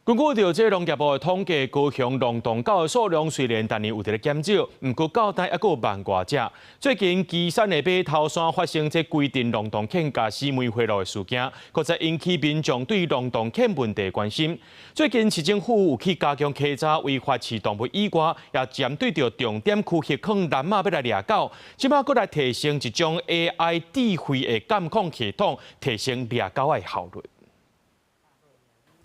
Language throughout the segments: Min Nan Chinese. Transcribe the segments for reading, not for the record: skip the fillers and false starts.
根據著這農業部的統計，高雄浪蕩狗的數量雖然逐年有佇咧減少，毋過到底猶閣有萬外隻。最近旗山的碼頭山發生這規陣浪蕩犬咬死梅花鹿的事件，閣再引起民眾對浪蕩犬問題的關心。最近市政府有去加強稽查違法飼動物以外，也針對著重點區域囥籠仔欲來掠狗。這擺閣來提升一種 AI 智慧的監控系統，提升掠狗的效率。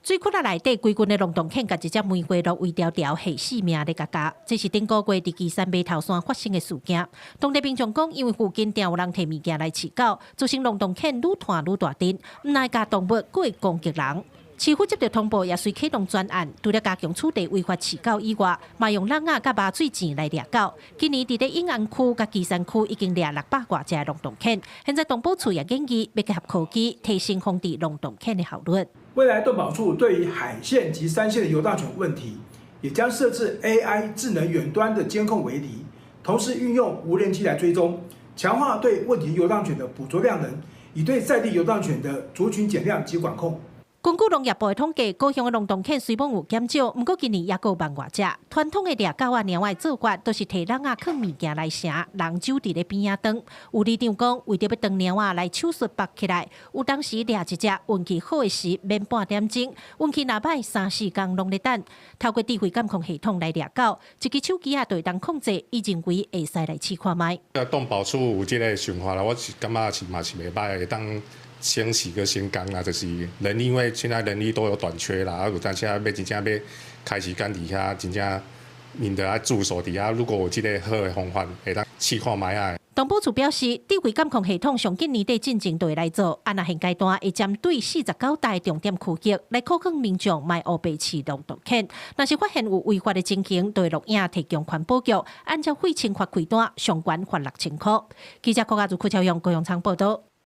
水窟仔內底規群的浪蕩犬，共一隻梅花鹿圍牢牢下死命咧共咬。這是頂個月佇旗山碼頭山發生的事件。當地民眾講，因為附近定有人提物件來飼狗，造成浪蕩犬愈湠愈大陣，毋但咬動物，閣會攻擊人。市府接到通報，也隨啟動專案，除了加強取締違法飼狗以外，嘛用籠仔佮麻醉錢來掠狗。今年佇咧永安區佮旗山區已經掠六百外隻浪蕩犬。現在動保處也建議欲結合科技，提升防治浪蕩犬的效率。未來動保處對於海線及山線的遊蕩犬問題，也將設置 AI 智能遠端的監控圍籬，同時運用無人機來追蹤，強化對問題遊蕩犬的捕捉量能，以對在地遊蕩犬的族群減量及管控。根據農業部的統計，高雄的浪蕩犬雖罔有減少，毋過今年猶閣有萬外隻。傳統的掠狗仔貓仔的做法，都是提籠仔囥物件來城，人守佇咧邊仔擋。有里長講，為著欲擋貓仔來手術縛起來，有當時掠一隻運氣好的時免半點鐘，運氣若䆀三四工攏咧等。透過智慧監控系統來掠狗，一支手機仔就會當控制，伊認為會使來試看覓。動保處有這個想法啦，我是感覺是嘛是袂䆀，會當省時閣省工啦，就是人力，因為現在人力都有短缺啦，啊有當時欲真正欲開時間佇遐，真正𪜶著愛駐守佇遐。如果有這個好的方法，會當試看覓仔。動保處表示，智慧監控系統上緊年底進前就會來做，啊若現階段會針對49大重點區域來考勸民眾莫烏白飼浪蕩犬。若是發現有違法的情形，就會錄影提供環保局，按照廢清罰開單，相關罰六千箍。記者郭家如、柯超勇高雄場報道。